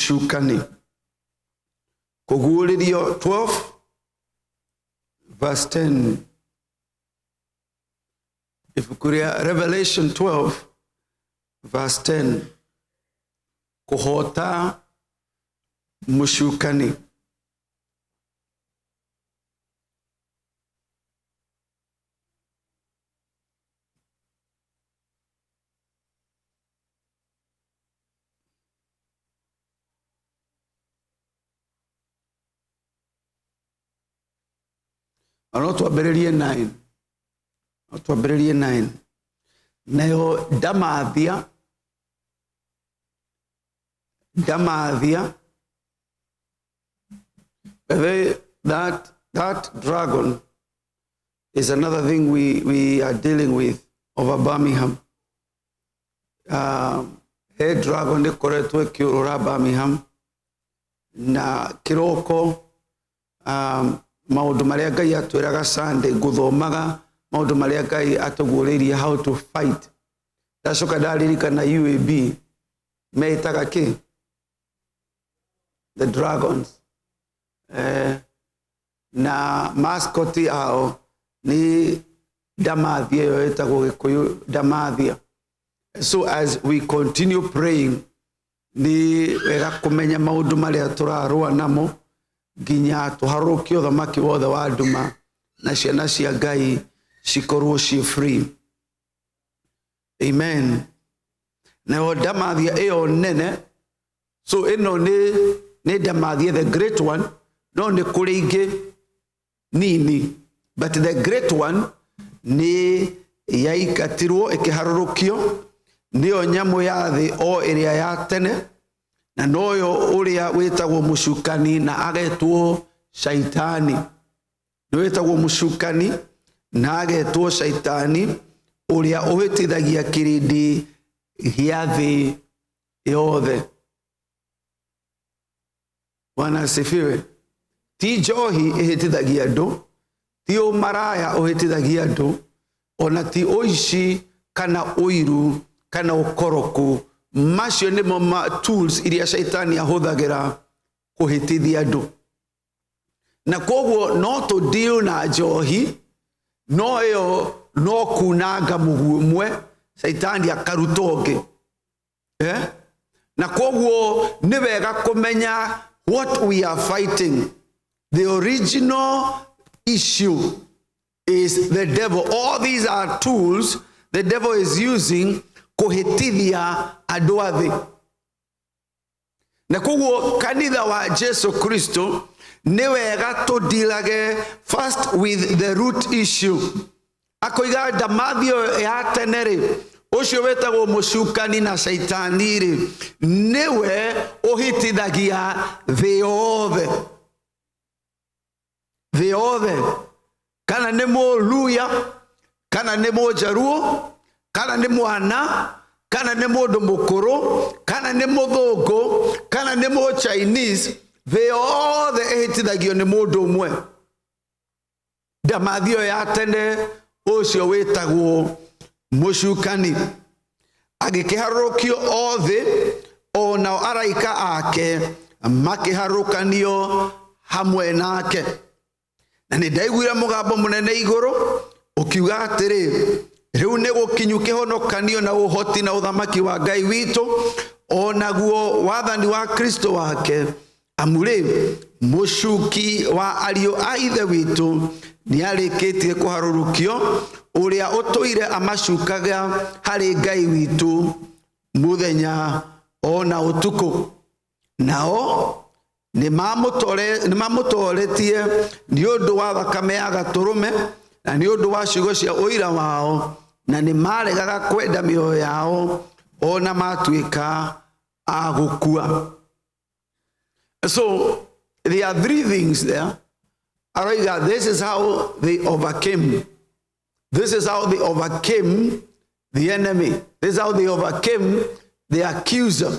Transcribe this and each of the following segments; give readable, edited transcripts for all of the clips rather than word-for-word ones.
Mũcukani. Kũguũrĩrio 12 verse 10. Ibuku rĩa Revelation 12 verse 10. Kũhoota mũcukani. Na no twambĩrĩrie 9, no twambĩrĩrie 9. Nayo ndamathia, ndamathia. That dragon is another thing we are dealing with over Birmingham. He dragon ĩkoretwo ĩkĩũrũra Birmingham na kĩroko. Maũndũ marĩa Ngai atwĩraga Sunday, ngũthomaga maũndũ marĩa Ngai atũguũrĩirie how to fight. Ndacoka ndaririkana UAB meĩtaga kĩ? The Dragons. Na mascot ao nĩ ndamathia, ĩyo ĩtagwo Gĩkũyũ ndamathia. So as we continue praying, nĩ wega kũmenya maũndũ marĩa tũrarũa namo nginya tũharũrũkie ũthamaki wothe wa nduma na ciana cia Ngai cikorwo ciĩ free. Amen. Nayo ndamathia ĩyo nene, so ĩno nĩ ndamathia the great one, no nĩ kũrĩ ingĩ nini, but the great one nĩ yaingatirwo ĩkĩharũrũkio, nĩyo nyamũ ya thĩ o ĩrĩa ya tene, na noyo ũrĩa wĩtagwo mũcukani na agetwo Shaitani. Nĩ wĩtagwo mũcukani na agetwo Shaitani, ũrĩa ũhĩtithagia kĩrĩndĩ gĩa thĩ yothe. Bwana asifiwe. Ti njohi ĩhĩtithagia andũ, ti ũmaraya ũhĩtithagia andũ, ona ti ũici kana ũiru kana ũkoroku. Macio nĩmo ma tools iria Shaitani ahũthagĩra kũhĩtithia andũ. Na koguo no tũ deal na njohi, no ĩyo no kunanga mũguĩ ũmwe, Shaitani akaruta ũngĩ. Eh? Na koguo nĩ wega kũmenya what we are fighting. The original issue is the devil. All these are tools the devil is using kũhĩtithia andũ a thĩ. Na koguo kanitha wa Jesu Kristo, nĩ wega tũndilage first with the root issue. Akoiga ndamathio ya tene rĩ, ũcio wĩtagwo mũcukani na Shaitani rĩ, nĩwe ũhĩtithagia thĩ yothe, thĩ yothe, kana nĩ Mũluya, kana nĩ Mũnjaruo, kana nĩ mwana, kana nĩ mũndũ mũkũrũ, kana nĩ mũthũngũ, kana nĩ Mũchinese, thĩ yothe ĩhĩtithagio nĩ mũndũ ũmwe, ndamathio ya tene, ũcio wĩtagwo mũcukani. Agĩkĩharũrũkio othe, o nao araika ake makĩharũrũkanio hamwe nake. Na nĩ ndaiguire mũgambo mũnene igũrũ ũkiuga atĩrĩ, rĩu nĩ gũkinyu kĩhonokanio na ũhoti na ũthamaki wa Ngai witũ, o naguo wathani wa Kristo wake, amu rĩ, mũcuki wa ariũ a ithe witũ nĩarĩkĩtie kũharũrũkio, ũrĩa ũtũire amacukaga harĩ Ngai witũ mũthenya o na ũtukũ. Nao nĩmamũtoretie nĩ ũndũ wa thakame ya gatũrũme na nĩ ũndũ wa ciugo cia ũira wao, na nĩmaregaga kwenda mĩoyo yao o na matuĩka a gũkua. So there are three things there. Aroiga this is how they overcame. This is how they overcame the enemy. This is how they overcame the accuser.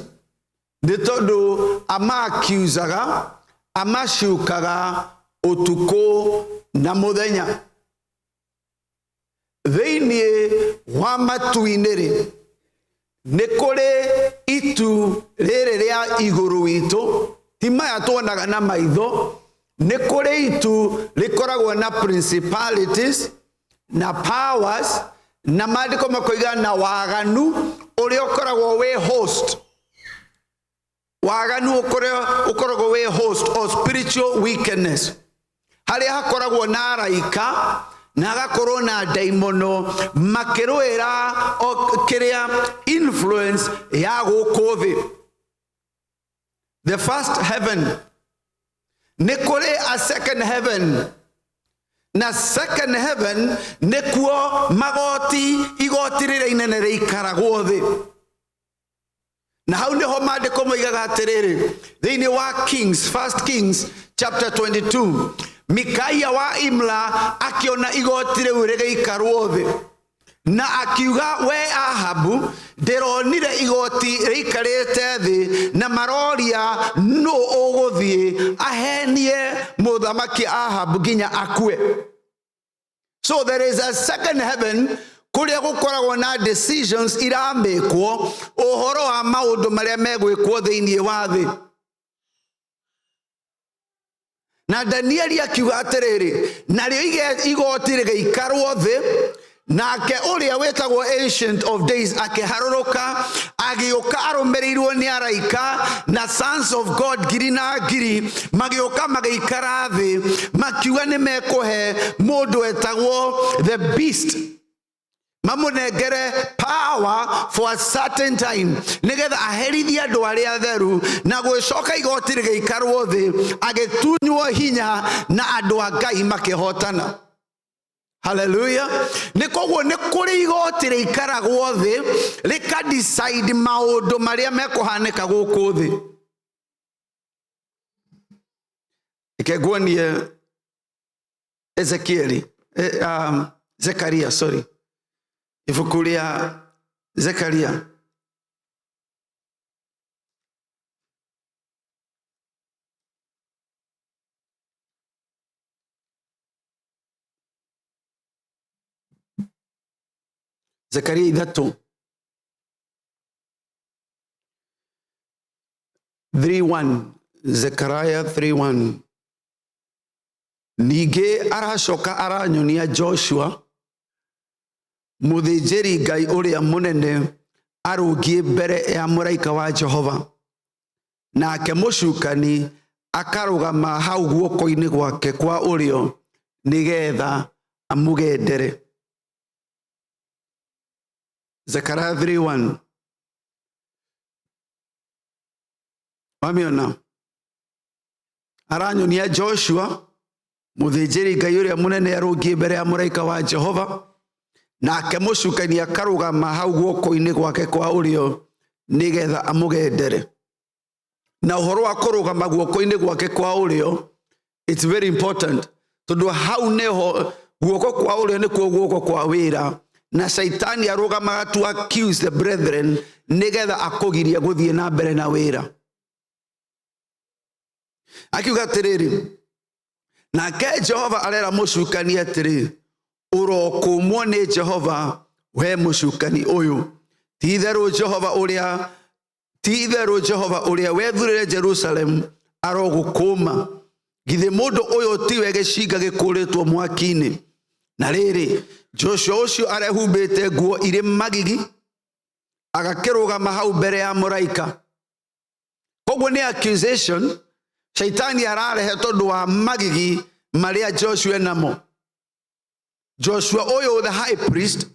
Nĩ tondũ ama-accusaga, amacukaga ũtukũ na mũthenya. Thĩinĩ wa matu-inĩ rĩ, Nĩ kũrĩ itu rĩrĩ rĩa igũrũ witũ, ti maya tuonaga na maitho. Nĩ kũrĩ itu rĩkoragwo na principalities na powers, na maandĩko makoiga na waganu ũrĩa ũkoragwo wĩ host. Waganu ũkoragwo ũkoragwo wĩ host or spiritual wickedness, harĩa hakoragwo na araika na hagakorwo na ndaimono makĩrũĩra o kĩrĩa influence ya gũkũ thĩ. The first heaven, nĩ kũrĩ a second heaven, na second heaven nĩkuo magoti, igoti rĩrĩa inene rĩikaragwo thĩ. Na hau nĩho maandĩko moigaga atĩrĩrĩ, thĩinĩ wa Kings, First Kings chapter 22, Mikaia wa Imla akĩona igoti rĩu rĩgĩikarwo thĩ, na akiuga, we Ahabu, ndĩronire igoti rĩikarĩte thĩ, na maroria nũ ũgũthiĩ ahenie mũthamaki Ahabu nginya akue. So there is a second heaven kũrĩa gũkoragwo na decisions iramĩkwo ũhoro wa maũndũ marĩa megwĩkwo thĩinĩ wa thĩ. Na Danieli akiuga atĩrĩrĩ, narĩo igoti rĩgĩikarwo thĩ, nake ũrĩa wĩtagwo Ancient of Days akĩharũrũka agĩũka arũmĩrĩirwo nĩ araika na sons of God ngiri na ngiri, magĩũka magĩikara thĩ, makiuga nĩ mekũhe mũndũ wetagwo the beast, mamũnengere power for a certain time, nĩgetha aherithie andũ arĩa atheru. Na gwĩcoka igoti rĩgĩikarwo thĩ, agĩtunywo hinya, na andũ a Ngai makĩhotana. Haleluya. Nĩ koguo nĩ kũrĩ igoti rĩikaragwo thĩ rĩka decide maũndũ marĩa mekũhanĩka gũkũ thĩ. Reke nguonie Ezekieli, Zekaria, sorry, ibuku rĩa Zekaria. Zekaria 3 3:1, Zechariah 3:1. Ningĩ aracoka aranyonia Joshua mũthĩnjĩri Ngai ũrĩa mũnene arũngiĩ mbere ya mũraika wa Jehova, nake mũcukani akarũgama hau guoko-inĩ gwake kwa ũrĩo nĩgetha amũgendere. Zechariah 3:1, wamĩona? Aranyonia Joshua mũthĩnjĩri Ngai ũrĩa mũnene arũngiĩ mbere ya mũraika wa Jehova, nake mũcukani akarũgama hau guoko-inĩ gwake kwa ũrĩo nĩgetha amũgendere. Na ũhoro wa kũrũgama guoko-inĩ gwake kwa ũrĩo, it's very important, tondũ hau nĩho guoko kwa ũrĩo nĩkuo guoko kwa wĩra, na Shaitani arũgamaga to accuse the brethren nĩgetha akũgirie gũthiĩ na mbere na wĩra. Akiuga atĩrĩrĩ, nake Jehova arera mũcukani atĩrĩ, ũrokũmwo nĩ Jehova, we mũcukani ũyũ. Ti itherũ Jehova ũrĩa, ti itherũ Jehova ũrĩa wethurĩre Jerusalemu arogũkũma. Githĩ mũndũ ũyũ tiwe gĩcinga gĩkũrĩtwo mwaki-inĩ? Na rĩrĩ, Joshua ũcio arehumbĩte nguo irĩ magigi, agakĩrũgama hau mbere ya mũraika. Koguo nĩ accusation Shaitani ararehe tondũ wa magigi marĩa Joshua namo. Joshua ũyũ the high priest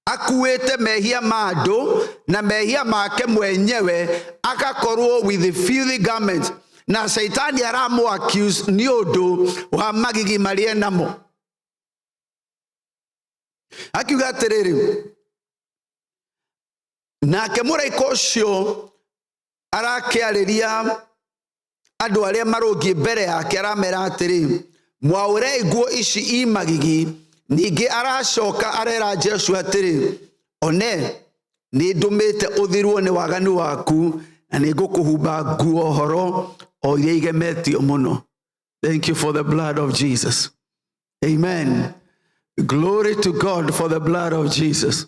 akuĩte mehia ma andũ na mehia make mwenyewe, agakorwo with the filthy garment, na Shaitani aramũ accuse nĩ ũndũ wa magigi marĩa namo. Akiuga atĩrĩrĩ, nake mũraika ũcio arakĩarĩria andũ arĩa marũngiĩ mbere yake, aramera atĩrĩ, mwaũrei nguo ici i magigi. Ningĩ aracoka arera Joshua atĩrĩ, one, nĩ ndũmĩte ũthirwo nĩ waganu waku, na nĩ ngũkũhumba nguo horo o iria igemetio mũno. Thank you for the blood of Jesus. Amen. Glory to God for the blood of Jesus.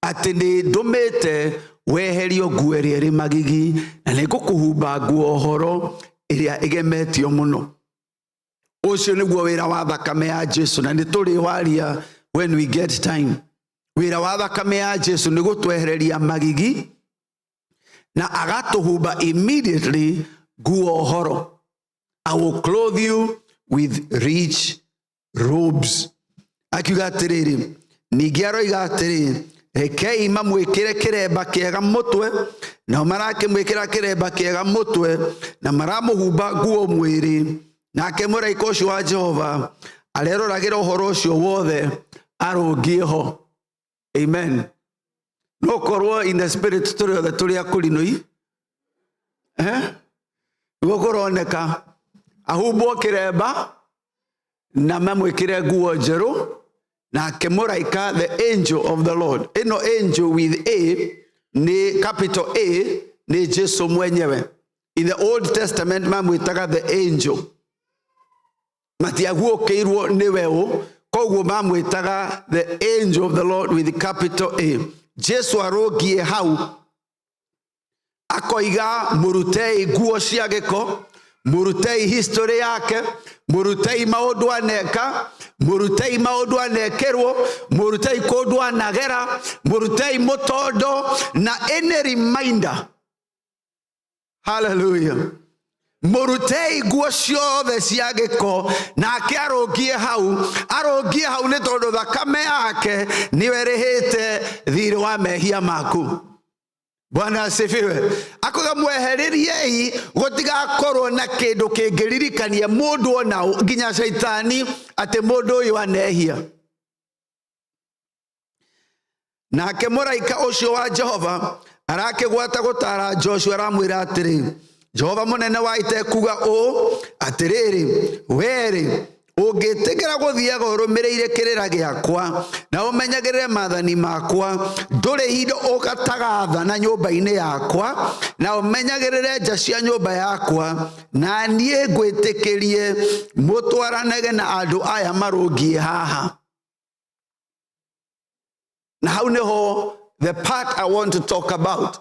Atĩ nĩ ndũmĩte Weherio nguo ĩrĩa ĩrĩ magigi, na nĩ ngũkũhumba nguo horo ĩrĩa ĩgemetio mũno. Ũcio nĩguo wĩra wa thakame ya Jesu, na nĩ tũrĩ waria when we get time. Wĩra wa thakame ya Jesu nĩ gũtwehereria magigi na agatũhumba immediately nguo horo. I will clothe you with rich robes. Akiuga atĩrĩrĩ, ningĩ aroiga atĩrĩ, rekei mamwĩkĩre kĩremba kĩega mũtwe. Nao marakĩmwĩkĩra kĩremba kĩega mũtwe na maramũhumba nguo mwĩrĩ. Nake mũraika ũcio wa Jehova areroragĩra ũhoro ũcio wothe arũngiĩ ho. Amen. No korwo in the spirit tũrĩ othe tũrĩ akũrinũi, eh? Nĩguo kũroneka ahumbwo kĩremba na mamwĩkĩre nguo njerũ. Nake mũraika, the angel of the Lord, ĩno angel with A nĩ capital A, nĩ Jesu mwenyewe. In the Old Testament mamwĩtaga the angel, matiaguũkĩirwo nĩwe ũ, koguo mamwĩtaga the angel of the Lord with capital A. Jesu arũngiĩ hau akoiga, mũrutei nguo cia gĩko, mũrutei history yake, mũrutei maũndũ aneka, mũrutei maũndũ anekĩrwo, mũrutei kũndũ anagera, mũrutei mũtondo na any reminder. Hallelujah. Mũrutei nguo ciothe cia gĩko, nake arũngie hau, arũngie hau, nĩ tondũ thakame yake nĩyo ĩrĩhĩte thirĩ wa mehia maku. Bwana asifiwe. Akuga mwehereriei gũtigakorwo na kĩndũ kĩngĩririkania mũndũ ona nginya caitani atĩ mũndũ ũyũ anehia. Nake mũraika ũcio wa Jehova arakĩgwata gũtaara Joshua, aramwĩra atĩrĩ, Jehova mũnene wa ita ekuuga ũũ, atĩrĩrĩ, werĩ ũngĩtĩkĩra gũthiaga ũrũmĩrĩire kĩrĩra gĩakwa na ũmenyagĩrĩre maathani makwa, ndũrĩ indo ũgatagatha na nyũmba-inĩ yakwa, na ũmenyagĩrĩre nja cia nyũmba yakwa, na niĩ ngwĩtĩkĩrie mũtwaranage na andũ aya marũngiĩ haha. Na hau nĩho the part I want to talk about,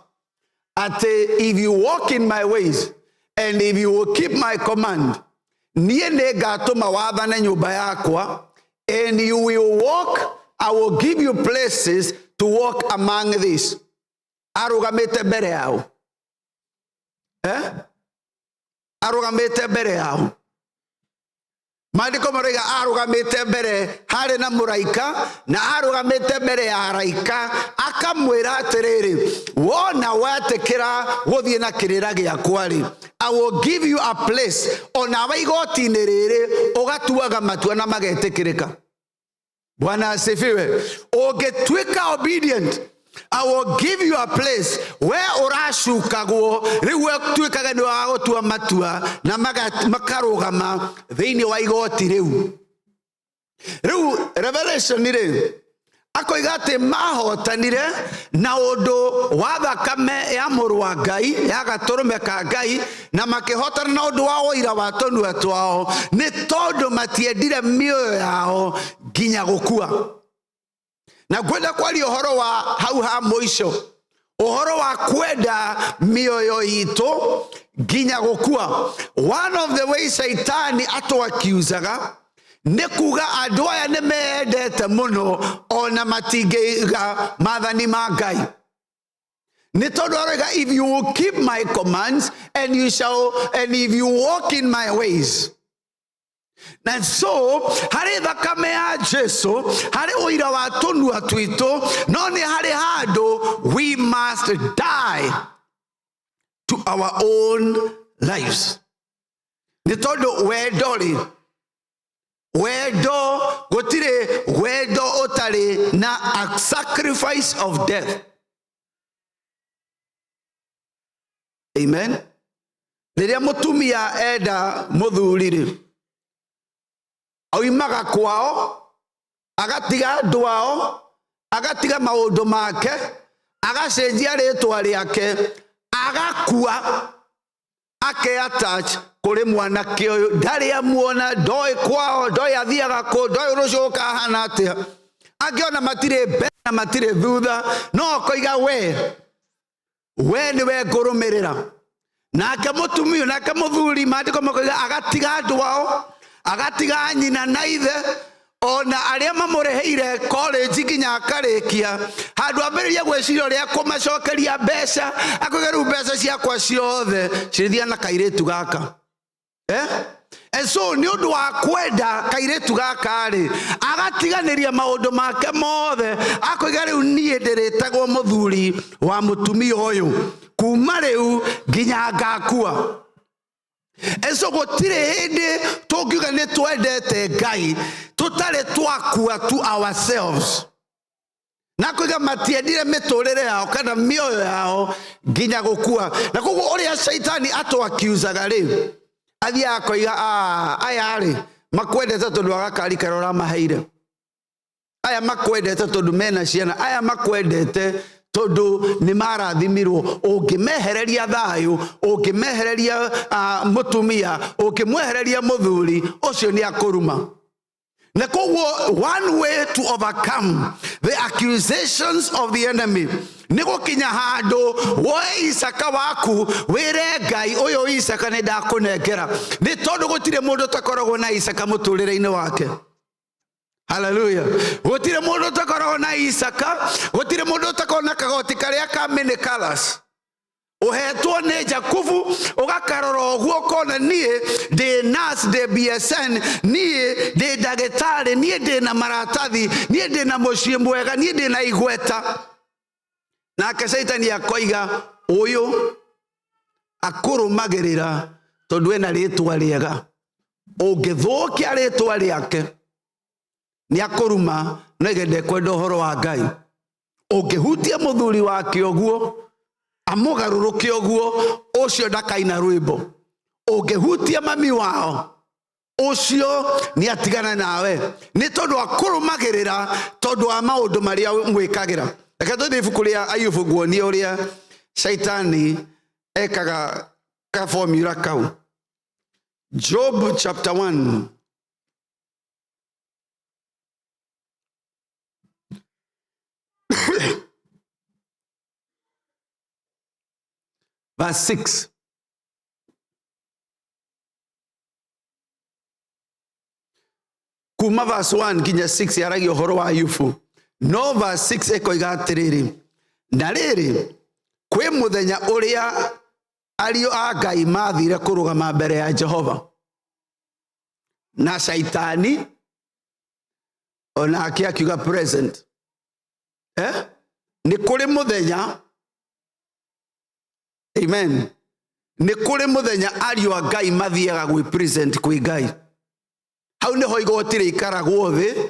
atĩ if you walk in my ways and if you will keep my command, niĩ nĩ ngatũma wathane nyũmba yakwa, and you will walk, I will give you places to walk among these. Arũgamĩte mbere yao, eh? Arũgamĩte mbere yao. Maandĩko maroiga arũgamĩte mbere harĩ na mũraika, na arũgamĩte mbere ya araika, akamwĩra atĩrĩrĩ, wona wetĩkĩra gũthiĩ na kĩrĩra gĩakwa rĩ, I will give you a place onawe igoti-inĩ rĩrĩ ũgatuaga matua na magetĩkĩrĩka. Bwana asifiwe. Ũngĩtuĩka obedient, I will give you a place where ũracukagwo rĩu tuĩkage nĩ wa gũtua matua na makarũgama thĩinĩ wa igoti rĩu. Rĩu Revelation rĩ, akoiga atĩ mahotanire na ũndũ wa thakame ya mũrũ wa Ngai, ya gatũrũme ka Ngai, na makĩhotana na ũndũ wa ũira wa tũnua twao, nĩ tondũ matiendire mĩoyo yao nginya gũkua. Na ngwenda kwaria ũhoro wa hau ha mũico, ũhoro wa kwenda mĩoyo itũ nginya gũkua. One of the ways Shaitani atũakiuzaga nĩ kuga andũ aya nĩ meyendete mũno ona matingĩiga maathani ma Ngai, nĩ tondũ aroiga, if you will keep my commands and you shall and if you walk in my ways. Na so harĩ thakame ya Jesu, harĩ ũira wa tũnua twitũ, no nĩ harĩ handũ we must die to our own lives, nĩ tondũ wendo rĩ, wendo gũtirĩ wendo ũtarĩ na a sacrifice of death. Amen. Rĩrĩa mũtumia enda mũthuri rĩ, oimaga kwao, agatiga andũ ao, agatiga maũndũ make, agacenjia rĩtwa rĩake, agakua, ake-attach kũrĩ mwanake ũyũ. Ndarĩ amuona, ndoĩ kwao, ndoĩ athiaga kũ, ndoĩ rũciũ gũkahana atĩa. Angĩona matirĩ mbere na matirĩ thutha, no akoiga we. We nĩwe ngũrũmĩrĩra. Nake mũtumia, nake mũthuri, maandĩko makoiga agatiga andũ ao, agatiga nyina na ithe, ona arĩa mamũrĩhĩire college nginya akarĩkia, handũ ambĩrĩria gwĩciria ũrĩa kũmacokeria mbeca, akoiga rĩu mbeca ciakwa ciothe cirĩthiaga na kairĩtu gaka. Eh? And so nĩ ũndũ wa kwenda kairĩtu gaka rĩ, agatiganĩria maũndũ make mothe, akoiga rĩu niĩ ndĩrĩtagwo mũthuri wa mũtumia ũyũ kuma rĩu nginya ngakua. And so gũtirĩ hĩndĩ tũngiuga nĩ twendete Ngai tũtarĩ twakua to ourselves. Na kuiga matiendire mĩtũrĩre yao kana mĩoyo yao nginya gũkua. Na koguo ũrĩa caitani atwakiuzaga rĩ, athiaga akoiga, aya rĩ makwendete tondũ wa gakari karĩa ũramaheire, aya makwendete tondũ mena ciana, aya makwendete tondũ nĩ marathimirwo. Ũngĩmehereria thayũ, ũngĩmehereria mũtumia, ũngĩmwehereria mũthuri ũcio, nĩ akũruma. Na koguo one way to overcome the accusations of the enemy nĩ gũkinya handũ woe Isaka waku, wĩre Ngai, ũyũ Isaka nĩ ndakũnengera, nĩ tondũ gũtirĩ mũndũ ũtakoragwo na Isaka mũtũrĩre-inĩ wake. Haleluya. Gũtirĩ mũndũ ũtakoragwo na Isaka, gũtirĩ mũndũ ũtakoragwo na kagoti karĩa ka many colors ũhetwo nĩ Jakubu, ũgakarora ũguo ũkona niĩ ndĩ nurse, ndĩ BSN, niĩ ndĩ ndagĩtarĩ, niĩ ndĩ na maratathi, niĩ ndĩ na mũciĩ mwega, niĩ ndĩ na igweta. Nake Caitani akoiga ũyũ akũrũmagĩrĩra tondũ ena rĩtwa rĩega, ũngĩthũkia rĩtwa rĩake nĩ akũruma, no ige ndekwenda ũhoro wa Ngai. Ũngĩhutia mũthuri wake ũguo, amũgarũrũke ũguo, ũcio ndakaina rwĩmbo. Ũngĩhutia mami wao, ũcio nĩ atigana nawe, nĩ tondũ akũrũmagĩrĩra tondũ wa maũndũ marĩa mwĩkagĩra. Reke tũthiĩ ibuku rĩa Ayubu nguonie ũrĩa Shaitani ekaga ka formula kau. Job chapter 1. Verse 6. Kuma verse 1 nginya 6 yaragia ũhoro wa Ayubu, no verse 6 ĩkoiga atĩrĩrĩ, na rĩrĩ, kwĩ mũthenya ũrĩa ariũ a Ngai mathire kũrũgama mbere ya Jehova, na Shaitani onake akiuga present. Eh? Nĩ kũrĩ mũthenya, amen, nĩ kũrĩ mũthenya ariũ a Ngai mathiaga gwĩ present kwĩ Ngai. Hau nĩho igoti rĩikaragwo thĩ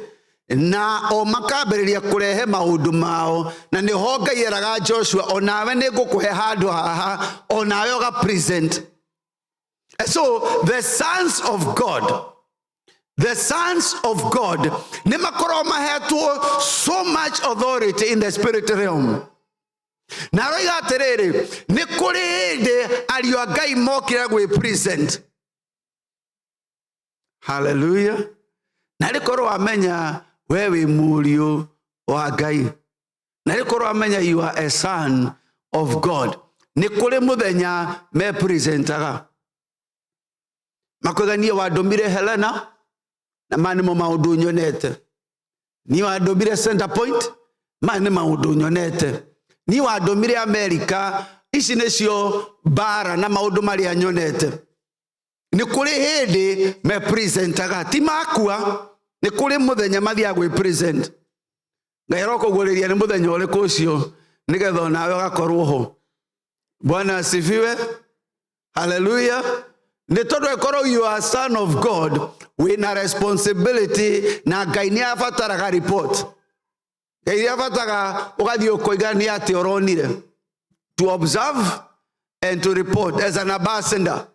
na o makambĩrĩria kũrehe maũndũ mao, na nĩho Ngai eraga Joshua, onawe nĩ ngũkũhe handũ haha, onawe ũga present. So the sons of God, the sons of God nĩ makoragwo mahetwo so much authority in the spirit realm. Na aroiga atĩrĩrĩ, nĩ kũrĩ hĩndĩ ariũ a Ngai mokire gwĩ present. Haleluya. Na rĩkorwo wamenya we wĩ mũriũ wa Ngai, na rĩkorwo wamenya you are a son of God, nĩ kũrĩ mũthenya me presentaga, makoiga niĩ wandũmire Helena na maya nĩmo maũndũ nyonete, niĩ wandũmire Center Point, maya nĩ maũndũ nyonete, niĩ wandũmire Amerika, ici nĩcio mbara na maũndũ marĩa nyonete. Nĩ kũrĩ hĩndĩ me presentaga, ti makua, nĩ kũrĩ mũthenya mathiaga gwĩ present. Ngai aroka ũguũrĩria nĩ mũthenya ũrĩkũ ũcio, nĩgetha onawe ũgakorwo ho. Bwana asifiwe. Haleluya. Nĩ tondũ ĩkorwo you are son of God, wĩna responsibility, na Ngai nĩ abataraga report. Ngai nĩ abataraga ũgathiĩ ũkoiga nĩ atĩ ũronire, to observe and to report as an ambassador.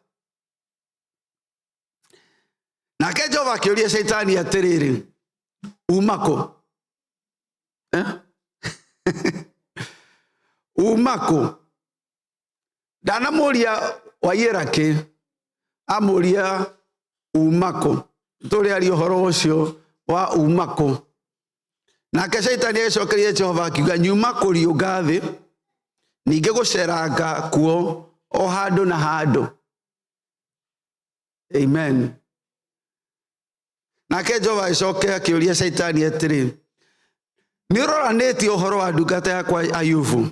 Nake Jehova akĩũria Shaitani atĩrĩrĩ, uma kũ? Eh? Uma kũ? Ndanamũria waiyĩra kĩ, amũria uma kũ. Tũrĩ aria ũhoro ũcio wa uma kũ. Nake Shaitani agĩcokeria Jehova akiuga, nyuma kũriũnga thĩ. Ningĩ gũceranga kuo o handũ na handũ. Amen. Nake Jehova agĩcoke akĩũria Shaitani atĩrĩ, nĩ ũroranĩtie ũhoro wa ndungata yakwa Ayubu,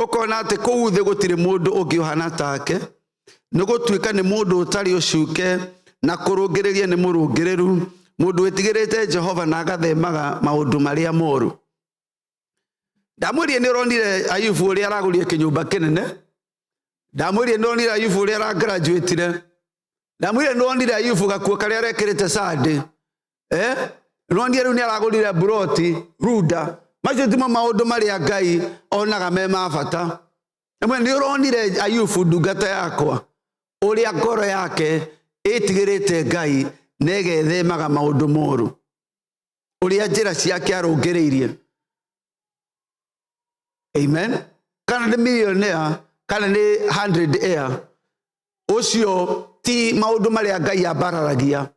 ũkona atĩ kũu thĩ gũtirĩ mũndũ ũngĩ ũhana take, nĩ gũtuĩka nĩ mũndũ ũtarĩ ũcuke na kũrũngĩrĩria nĩ mũrũngĩrĩru, mũndũ wĩtigĩrĩte Jehova na agathemaga maũndũ marĩa moru. Ndamwĩrire nĩ ũronire Ayubu ũrĩa aragũrire kĩnyũmba kĩnene. Ndamwĩrire nĩ ũronire Ayubu ũrĩa aragraduatire. Ndamwĩrire nĩ ũronire Ayubu gakuo karĩa arekĩrĩte Sunday. Eh? Nĩ rĩu nĩ aragũrire mburoti runda. Macio timo maũndũ marĩa Ngai onaga me ma bata. Ĩmwe nĩ ũronire Ayubu ndungata yakwa ũrĩa ngoro yake ĩtigĩrĩte Ngai na ĩgethemaga maũndũ moru, ũrĩa njĩra ciake arũngĩrĩirie. Amen. Kana nĩ millionaire kana nĩ 100 air, ũcio ti maũndũ marĩa Ngai ambararagia.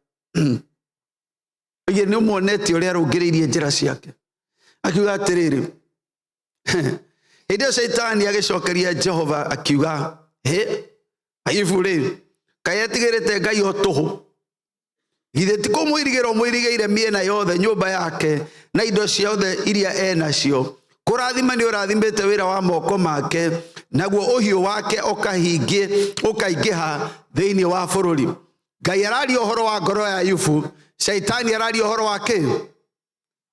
Oige nĩ ũmuonetie ũrĩa arũngĩrĩirie njĩra ciake. Akiuga atĩrĩrĩ, hĩndĩ ĩyo Shaitani agĩcokeria Jehova akiuga, hĩ Ayubu rĩ, kaĩ etigĩrĩte Ngai o tũhũ? Githĩ ti kũmũirigĩra ũmũirigĩire mĩena yothe nyũmba yake na indo ciothe iria enacio? Kũrathima nĩ ũrathimĩte wĩra wa moko make, naguo ũhiũ wake ũkaingĩha thĩinĩ wa bũrũri. Ngai araria ũhoro wa ngoro ya Ayubu, Shaitani araria ũhoro wa kĩ?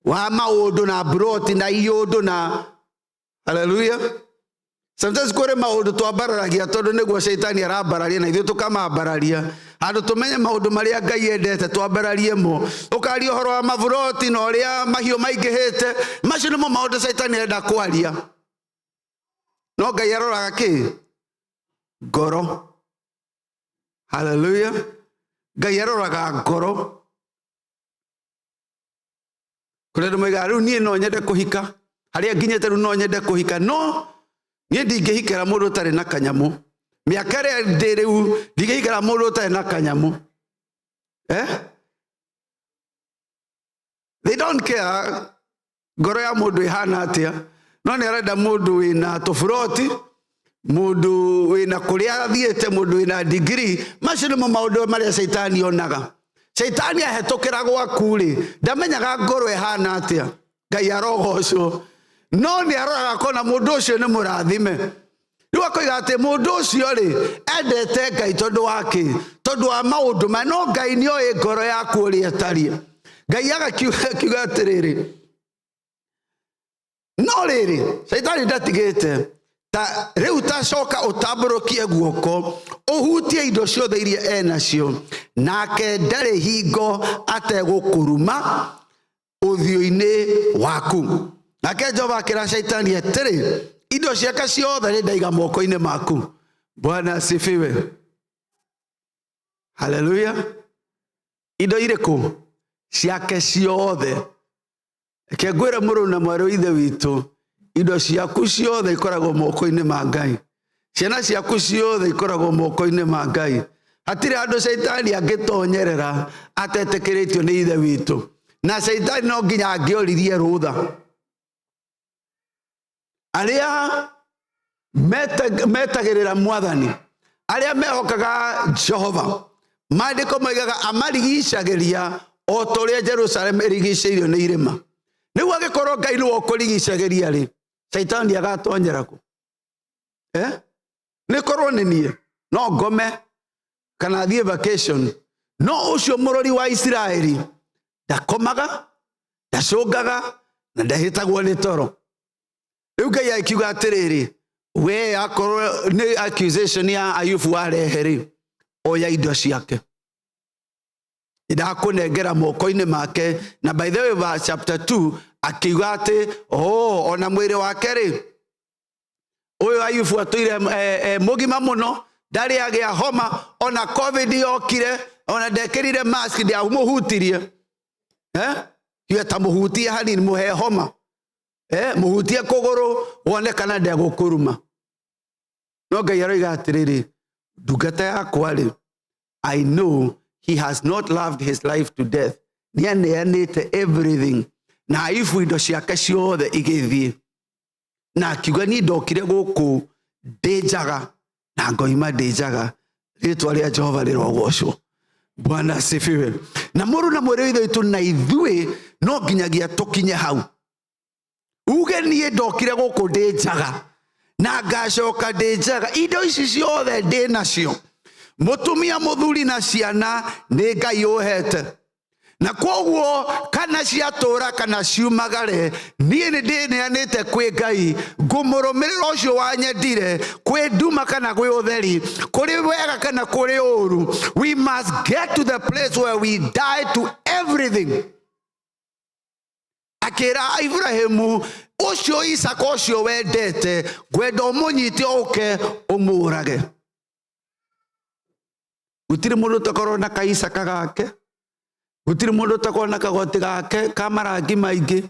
Wa maũndũ na mburoti na iũndũ na haleluya. Sometimes kũrĩ maũndũ twambararagia tondũ nĩguo Shaitani arambararia na ithuĩ tũkamambararia. Handũ tũmenye maũndũ marĩa Ngai endete twambararie mo. Ũkaria ũhoro wa maburoti na ũrĩa mahiũ maingĩhĩte, macio nĩmo maũndũ Shaitani arenda kwaria. No Ngai aroraga kĩ? Ngoro. Haleluya. Ngai aroraga ngoro. Kũrĩ andũ moigaga rĩu niĩ no nyende kũhika, harĩa nginyĩte rĩu no nyende kũhika, no niĩ ndingĩhikĩra mũndũ ũtarĩ na kanyamũ. Mĩaka ĩrĩa ndĩ rĩu ndingĩhikĩra mũndũ ũtarĩ na kanyamũ. Eh? They don't care ngoro ya mũndũ ĩhana atĩa, no nĩ arenda mũndũ wĩna tũburoti, mũndũ wĩna kũrĩa athiĩte, mũndũ wĩna degree. Macio nĩmo maũndũ marĩa Shaitani onaga. Shaitani ahetũkĩra gwaku rĩ, ndamenyaga ngoro ĩhana atĩa. Ngai arogocwo. No nĩ aroraga akona mũndũ ũcio nĩ mũrathime. Rĩu akoiga atĩ mũndũ ũcio rĩ, endete Ngai tondũ wa kĩ? Tondũ wa maũndũ maya. No Ngai nĩ oĩ ngoro yaku ũrĩa ĩtariĩ. Ngai agakiuga atĩrĩrĩ, no rĩrĩ, Shaitani ndatigĩte ta rĩu, tacoka ũtambũrũkie guoko ũhutie indo ciothe iria enacio, nake ndarĩ hingo ategũkũruma ũthiũ-inĩ waku. Nake Jehova akĩra Shaitani atĩrĩ, indo ciake ciothe nĩ ndaiga moko-inĩ maku. Bwana asifiwe. Haleluya. Indo irĩkũ? Ciake ciothe. Reke ngwĩre mũrũ na mwarĩ wa ithe witũ, indo ciaku ciothe ikoragwo moko-inĩ ma Ngai. Ciana ciaku ciothe ikoragwo moko-inĩ ma Ngai. Hatirĩ handũ Shaitani angĩtonyerera atetĩkĩrĩtio nĩ ithe witũ. Na Shaitani no nginya angĩoririe rũtha. Arĩa metagĩrĩra mwathani, arĩa mehokaga Jehova, maandĩko moigaga amarigicagĩria o ta ũrĩa Jerusalem ĩrigicĩirio nĩ irĩma. Nĩguo angĩkorwo Ngai nĩwe ũkũrigicagĩria rĩ, Shaitani agatonyera kũ? Eh? Nĩ korwo nĩ niĩ no ngome kana thiĩ vacation, no ũcio mũrori wa Isiraeli ndakomaga, ndacũngaga na ndahĩtagwo nĩ toro. Rĩu Ngai akiuga atĩrĩrĩ, we akorwo nĩ accusation ya Ayubu warehe rĩ, oya indo ciake, ndakũnengera moko-inĩ make. Na by the way, verse chapter 2 akiuga atĩ oh, ona mwĩrĩ wake rĩ, ũyũ Ayubu atũire mũgima mũno, ndarĩ agĩa homa, ona COVID yokire ona ndekĩrire mask, ndiamũhutirie. Eh? Kiuga ta mũhutie hanini, mũhe homa, mũhutie kũgũrũ wone kana ndegũkũruma. No Ngai aroiga atĩrĩrĩ, ndungata yakwa rĩ, I know he has not loved his life to death. Nĩ aneanĩte everything, na Ayubu indo ciake ciothe igĩthiĩ. Na akiuga niĩ ndokire gũkũ ndĩ njaga na ngoima ndĩ njaga. Rĩtwa rĩa Jehova rĩrogocwo. Bwana asifiwe. Na mũrũ na mwĩrĩ ithe witũ na ithuĩ no nginyagia tũkinye hau. Uge niĩ ndokire gũkũ ndĩ njaga na ngacoka ndĩ njaga. Indo ici ciothe ndĩ nacio, mũtumia, mũthuri na ciana, nĩ Ngai ũhete. Na kwoguo kana ciatũra kana ciumagare, niĩ nĩ ndĩneanĩte kwĩ Ngai, ngũmũrũmĩrĩra ũcio wanyendire, kwĩ nduma kana kwĩ ũtheri, kũrĩ wega kana kũrĩ ũru. We must get to the place where we die to everything. Akĩra Ibrahimu, ũcio Isaka ũcio wendete, ngwenda ũmũnyite ũke ũmũrage. Gũtirĩ mũndũ ũtakorwo na kaisaka gake, gũtirĩ mũndũ ũtakorwo na kagoti gake ka marangi maingĩ,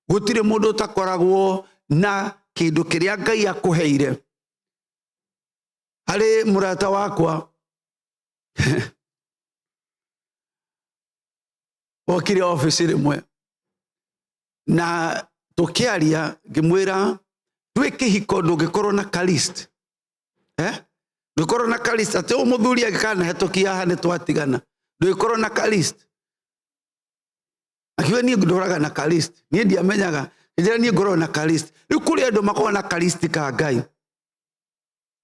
gũtirĩ mũndũ ũtakoragwo na kĩndũ kĩrĩa Ngai akũheire. Harĩ mũrata wakwa okire obici rĩmwe na tũkĩaria, ngĩmwĩra twĩ kĩhiko ndũngĩkorwo na ka list, eh? Ndũngĩkorwo na ka list atĩ ũyũ mũthuri angĩkanahetũkia haha nĩ twatigana. Ndũngĩkorwo na ka list. Akiuga niĩ ndũraga na ka list. Niĩ ndiamenyaga. Njĩra niĩ ngoragwo na ka list. Rĩu kũrĩ andũ makoragwo na ka list ka Ngai.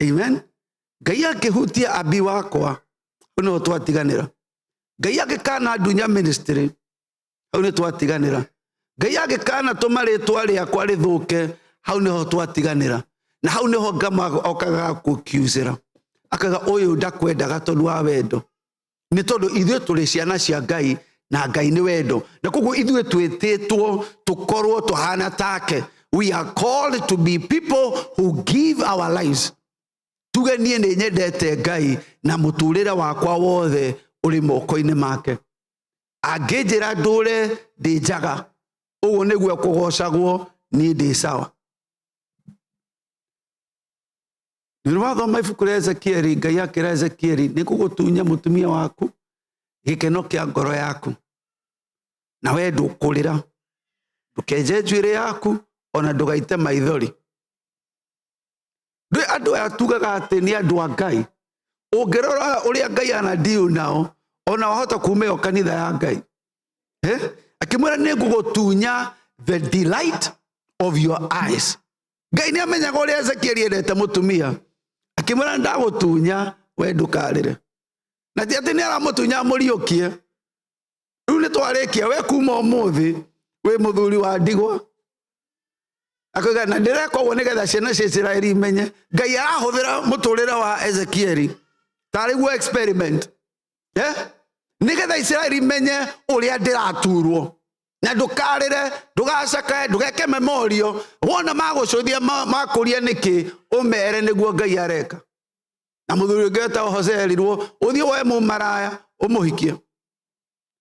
Amen. Ngai angĩhutia abi wakwa, hau nĩho twatiganĩra. Ngai angĩkana ndunya ministry, hau nĩ twatiganĩra. Ngai angĩkana tũma rĩtwa rĩakwa rĩthũke, hau nĩho twatiganĩra. Na hau nĩho ngama okaga gũkiucĩra, akaga ũyũ ndakwendaga tondũ wa wendo. Nĩ tondũ ithuĩ tũrĩ ciana cia Ngai na Ngai nĩ wendo, na koguo ithuĩ twĩtĩtwo tũkorwo tũhana take. We are called to be people who give our lives. Tuge niĩ nĩ nyendete Ngai na mũtũrĩre wakwa wothe ũrĩ moko-inĩ make. Angĩnjĩra ndũre ndĩ njaga, ũguo nĩguo kũgocagwo, niĩ ndĩ sawa. Nĩ wathoma ibuku rĩa Ezekieli, Ngai akĩra Ezekieli, nĩ ngũgũtunya mũtumia waku gĩkeno kĩa ngoro yaku, na we ndũkũrĩra, ndũkenje njuĩrĩ yaku, ona ndũgaite maithori. Ndũĩ andũ aya tugaga atĩ nĩ andũ a Ngai, ũngĩrora ũrĩa Ngai anadiu nao, ona wahota kuma ĩyo kanitha ya Ngai. Eh? Akĩmwĩra nĩ ngũgũtunya the delight of your eyes. Ngai nĩ amenyaga ũrĩa Ezekieli endete mũtumia. Akĩmwĩra ndagũtunya we ndũkarĩre. Na ti atĩ nĩ aramũtunya amũriũkie. Rĩu nĩ twarĩkia, we kuma ũmũthĩ wĩ mũthuri wa ndigwa. Akoiga na ndĩreka ũguo nĩgetha ciana cia Isiraeli imenye Ngai arahũthĩra mũtũrĩre wa Ezekieli tarĩ guo experiment, eh? Nĩgetha Isiraeli imenye ũrĩa ndĩraturwo. Na ndũkarĩre, ndũgacakae, ndũgeke memorio. Wona magũcũthia makũria nĩkĩ, ũmere nĩguo Ngai areka. Na mũthuri ũngĩ wetagwo Hosea erirwo ũthiĩ woe mũmaraya ũmũhikie.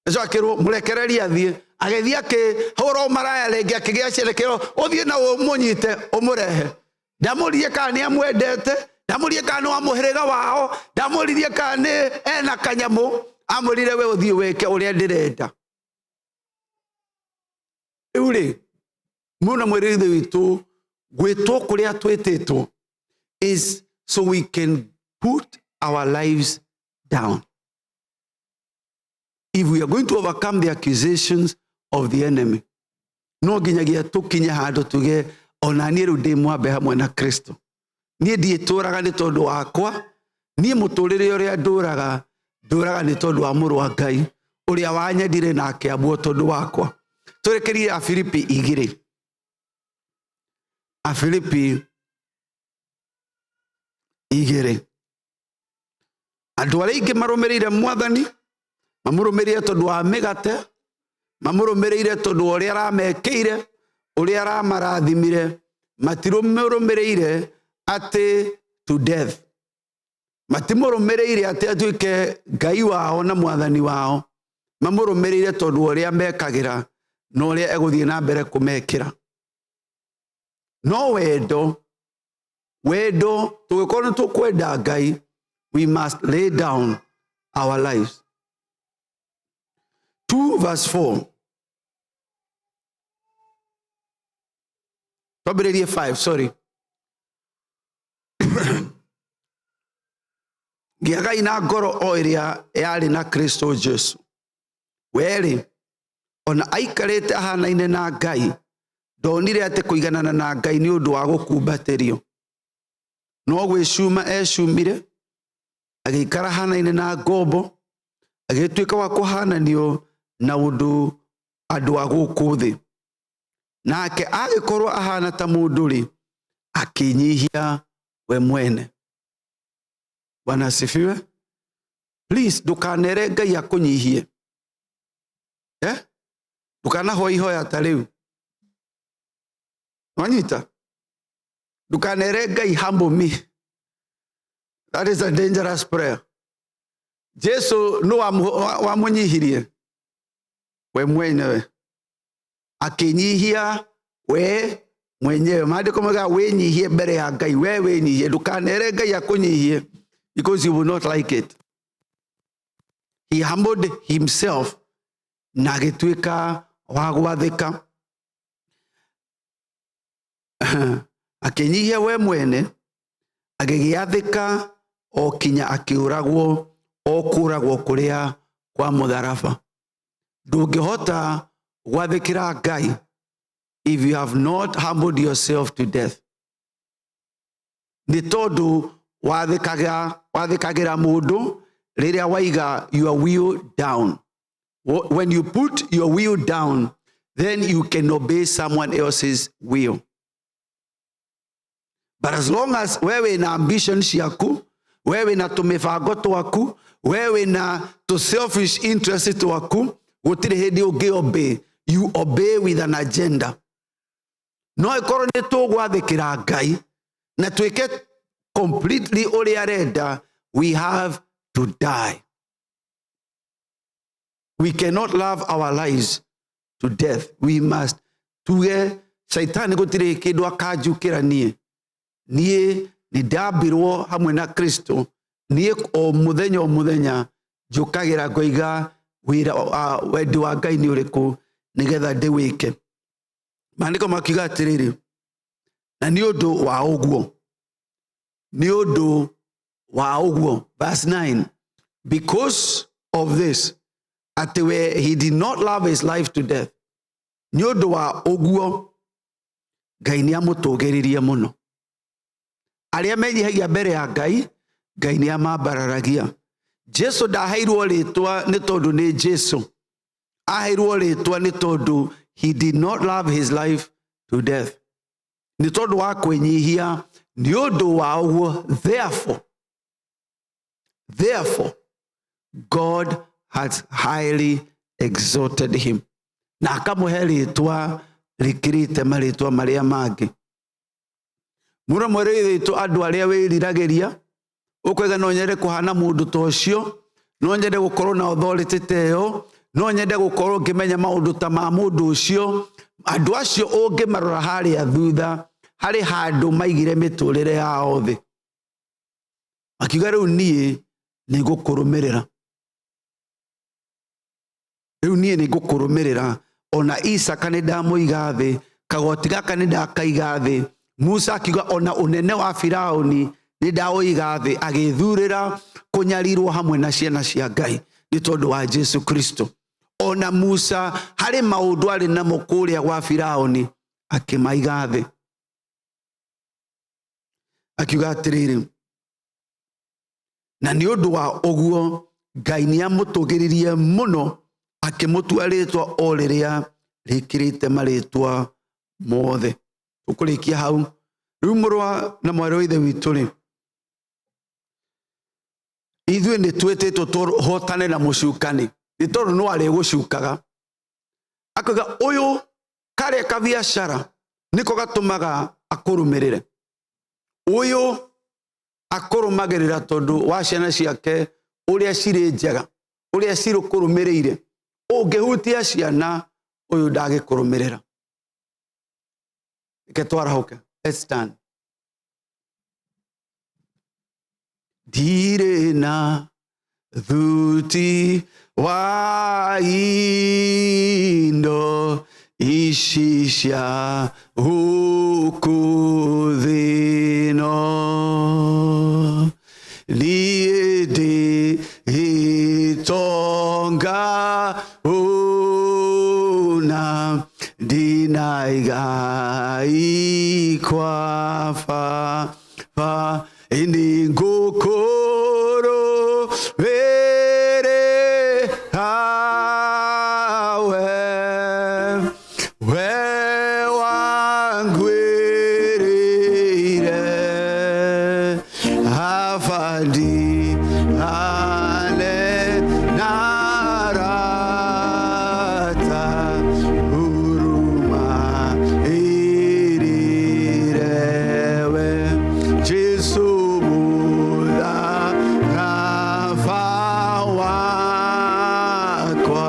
Acoka akĩrwo mũrekererie athiĩ. Agĩthiĩ akĩhũra ũmaraya rĩngĩ, akĩgĩa ciana, akĩrwo ũthiĩ na ũmũnyite ũmũrehe. Ndamũririe kana nĩ amwendete, ndamũririe kana nĩ wa mũhĩrĩga wao, ndamũririe kana nĩ ena kanyamũ. Amwĩrire we ũthiĩ wĩke ũrĩa ndĩrenda. Rĩu rĩ, mũna mwĩrĩ ithe witũ, gwĩtwo kũrĩa twĩtĩtwo is so we can put our lives down. If we are going to overcome the accusations of the enemy, no nginyagia tũkinye handũ tuge ona niĩ rĩu ndĩ mwambe hamwe na Kristo. Niĩ ndiĩtũraga nĩ tondũ wakwa, niĩ mũtũrĩre ũrĩa ndũraga, ndũraga nĩ tondũ wa mũrũ wa Ngai ũrĩa wanyendire na akĩambwo tondũ wakwa. Tũrekerie Afilipi 2. Afilipi 2. Andũ arĩa aingĩ marũmĩrĩire Mwathani, mamũrũmĩrĩire tondũ wa mĩgate, mamũrũmĩrĩire tondũ wa ũrĩa aramekĩire, ũrĩa aramarathimire, matirũmũrũmĩrĩire atĩ to death. Matimũrũmĩrĩire atĩ atuĩke Ngai wao na Mwathani wao. Mamũrũmĩrĩire tondũ wa ũrĩa mekagĩra na ũrĩa egũthiĩ na mbere kũmekĩra. No wendo, wendo, tũngĩkorwo nĩ tũkwenda Ngai, we must lay down our lives. 2 verse 4. Twambĩrĩrie 5, sorry. Gĩagai na ngoro o ĩrĩa yarĩ na Kristo Jesu. Werĩ, ona aikarĩte ahanaine na Ngai, ndonire atĩ kũiganana na Ngai nĩ ũndũ wa gũkumbatĩrio. No gwĩcuma ecumire, agĩikara ahanaine na ngombo, agĩtuĩka wa kũhananio na ũndũ andũ a gũkũ thĩ. Nake agĩkorwo ahana ta mũndũ-rĩ, akĩnyihia we mwene. Bwana asifiwe. Please, ndũkanere Ngai akũnyihie. Eh? Ndũkanahoe ihoya ta rĩu. Wanyita? Ndũkanere Ngai humble me. That is a dangerous prayer. Jesu nũ wamũnyihirie? We mwenyewe. Akĩnyihia we mwenyewe. Maandĩko maugaga wĩnyihie mbere ya Ngai. We wĩnyihie. Ndũkanere Ngai akũnyihie because you will not like it. He humbled himself na agĩtuĩka wa gwathĩka. Akĩnyihia we mwene, agĩgĩathĩka o kinya akĩũragwo, o kũragwo kũrĩa kwa mũtharaba. Ndũngĩhota gwathĩkĩra Ngai if you have not humbled yourself to death. Nĩ tondũ wathĩkagĩra mũndũ rĩrĩa waiga your will down. When you put your will down, then you can obey someone else's will. But as long as wewe na ambition ciaku, wewe na tũmĩbango twaku, wewe na tũ selfish interest twaku, gũtirĩ hĩndĩ ũngĩ obey. You obey with an agenda. No ĩkorwo nĩ tũgwathĩkĩra Ngai na twĩke completely ũrĩa arenda, we have to die. We cannot love our lives to death. We must tuge Shaitani gũtirĩ kĩndũ akanjukĩra niĩ. Niĩ nĩ ndambirwo hamwe na Kristo. Niĩ o mũthenya o mũthenya njũkagĩra ngoiga wĩra wendi wa Ngai nĩ ũrĩkũ nĩgetha ndĩwĩke. Maandĩko makiuga atĩrĩrĩ, na nĩ ũndũ wa ũguo, nĩ ũndũ wa ũguo, verse 9, because of this, atĩ we he did not love his life to death. Nĩ ũndũ wa ũguo, Ngai nĩ amũtũgĩririe mũno. Arĩa menyihagia mbere ya Ngai, Ngai nĩ amambararagia. Jesu ndaheirwo rĩtwa nĩ tondũ nĩ Jesu. Aheirwo rĩtwa nĩ tondũ he did not love his life to death. Nĩ tondũ wa kwĩnyihia, nĩ ũndũ wa ũguo, therefore, therefore, God has highly exalted him. Na akamũhe rĩtwa rĩkĩrĩte marĩtwa marĩa mangĩ. Mũno mwerĩrĩtwo andũ arĩa wĩriragĩria, ũkoiga no nyende kũhana mũndũ ta ũcio, no nyende gũkorwo na authority ta ĩyo, no nyende gũkorwo ngĩmenya maũndũ ta ma mũndũ ũcio. Andũ acio ũngĩmarora harĩa thutha, harĩ handũ maigire mĩtũrĩre yao thĩ. Makiuga rĩu niĩ nĩ ngũkũrũmĩrĩra. Rĩu niĩ nĩ ngũkũrũmĩrĩra. Ona Isaka nĩ ndamũiga thĩ, kagoti gaka nĩ ndakaiga thĩ. Musa akiuga ona ũnene wa Firaũni nĩ ndaũiga thĩ, agĩthurĩra kũnyarirwo hamwe na ciana cia Ngai nĩ tondũ wa Jesu Kristo. Ona Musa harĩ maũndũ arĩ namo kũrĩa gwa Firaũni akĩmaiga thĩ. Akiuga atĩrĩrĩ, na nĩ ũndũ wa ũguo Ngai nĩ amũtũgĩririe mũno, akĩmũtua rĩtwa o rĩrĩa rĩkĩrĩte marĩtwa mothe. Tũkũrĩkia hau. Rĩu mũrũ wa na mwarĩ wa Ithe witũ rĩ, ithuĩ nĩ twĩtĩtwo tũhotane na mũcukani, nĩ tondũ no arĩgũcukaga. Akauga ũyũ karĩa kabiacara nĩko gatũmaga akũrũmĩrĩre. Ũyũ akũrũmagĩrĩra tondũ wa ciana ciake ũrĩa cirĩ njega, ũrĩa cirũkũrũmĩrĩire. Ũngĩhutia ciana, ũyũ ndagĩkũrũmĩrĩra. Reke twarahũke. Let's stand. Ndirĩ na thuti wa indo, Ici cia gũkũ thĩ ĩno. Niĩ ndĩ gĩtonga ũna ndĩna igai kwa baba ĩndĩ ngũkũrũmĩrĩra we we wangwĩrĩire afandi ale narata huruma irirewe Jesu mũtharaba wakwa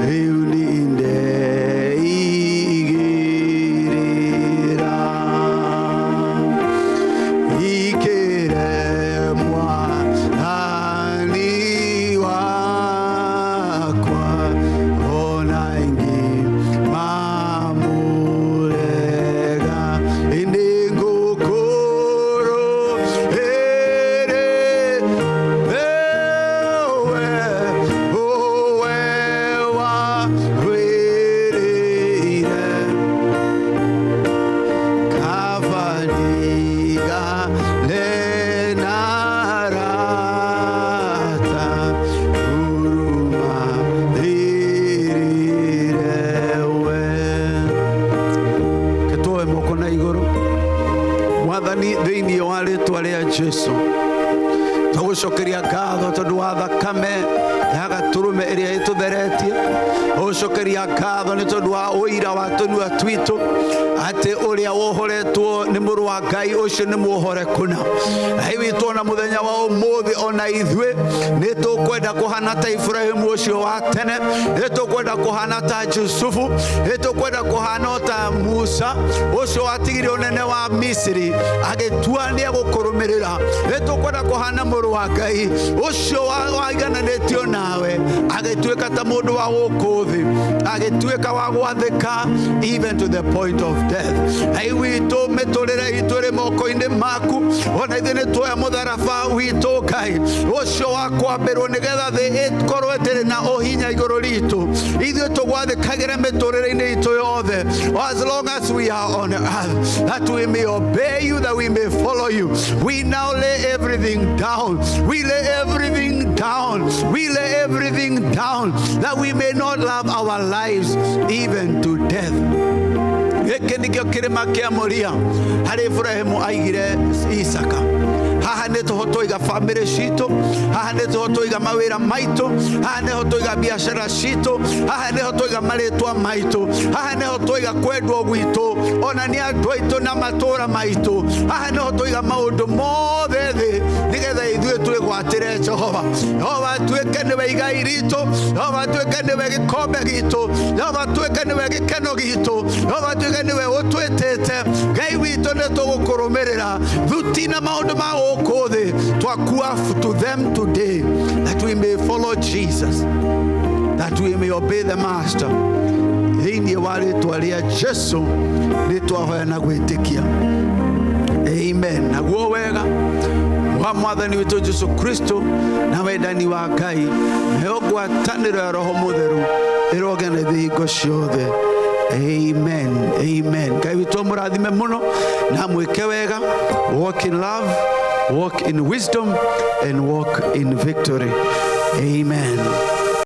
rĩu nĩndeigĩrĩra ikĩre mwathani wakwa ona ingĩ mamũrega ĩndĩ ngũkũrũmĩrĩra we we wangwĩrĩire Kavadiga lenarata huruma irirewe ketuoe moko na igũrũ. Mwathani, thĩinĩ wa rĩtwa rĩa Jesu tũgũcokeria ngatho tondũ wa thakame ya gatũrũme ĩrĩa ĩtũtheretie. Tũgũcokeria ngatho nĩ tondũ wa ũira wa tũnua twitũ atĩ ũrĩa wohoretwo nĩ mũrũ wa Ngai ũcio nĩ muohore kũna. Ngai witũ, ona mũthenya wa ũmũthĩ ona ithuĩ nĩ tũkwenda kũhana ta Ibrahimu ũcio wa tene, nĩ tũkwenda kũhana ta Jusufu, nĩ tũkwenda kũhana o ta Musa ũcio watigire ũnene wa Misiri agĩtua nĩ egũkũrũmĩrĩra. Nĩ tũkwenda kũhana mũrũ wa Ngai ũcio waigananĩtio nawe agĩtuĩka ta mũndũ wa gũkũ thĩ, agĩtuĩka wa gwathĩka even to the point of death. Ngai witũ, mĩtũrĩre itũ ĩrĩ moko-inĩ maku. Ona ithuĩ nĩ tuoya mũtharaba witũ, Ngai ũcio wa kwambĩrwo nĩgetha thĩ ĩkorwo ĩtĩrĩ na ũhinya igũrũ ritũ. Ithuĩ tũgwathĩkagĩre mĩtũrĩre-inĩ itũ yothe as long as we are on earth, that we may obey you, that we may follow you. We now lay everything down. We lay everything down. We lay everything down, that we may not love our lives even to death. Gĩkĩ nĩkĩo kĩrĩma kĩa Moria harĩa Ibrahimu aigire Isaka. Haha nĩ tũho twaiga bamĩrĩ citũ, haha nĩ tũho twaiga mawĩra maitũ, haha nĩho twaiga biacara citũ, haha nĩho twaiga marĩtwa maitũ, haha nĩho twaiga kwendwo gwitũ ona nĩ andũ aitũ na matũra maitũ. Haha nĩho twaiga maũndũ mothe thĩ nĩgetha ithuĩ twĩgwatĩre Jehova. Jehova tuĩke nĩwe igai ritũ, Jehova tuĩke nĩwe gĩkombe gitũ, Jehova tuĩke nĩwe gĩkeno gitũ, Jehova tuĩke nĩwe ũtwĩtĩte. Ngai witũ, nĩ tũgũkũrũmĩrĩra thuti na maũndũ ma gũkũ thĩ twakua to them today, that we may follow Jesus, that we may obey the master. Thĩinĩ wa rĩtwa rĩa Jesu nĩ twahoya na gwĩtĩkia, amen. Naguo wega wa mwathani witũ Jesu Kristo na wendani wa Ngai nayo ngwatanĩro ya Roho Mũtheru ĩrogĩa na ithuĩ hingo ciothe. Amen, amen. Ngai witũ amũrathime mũno na mwĩke wega. Walk in love, walk in wisdom and walk in victory. Amen.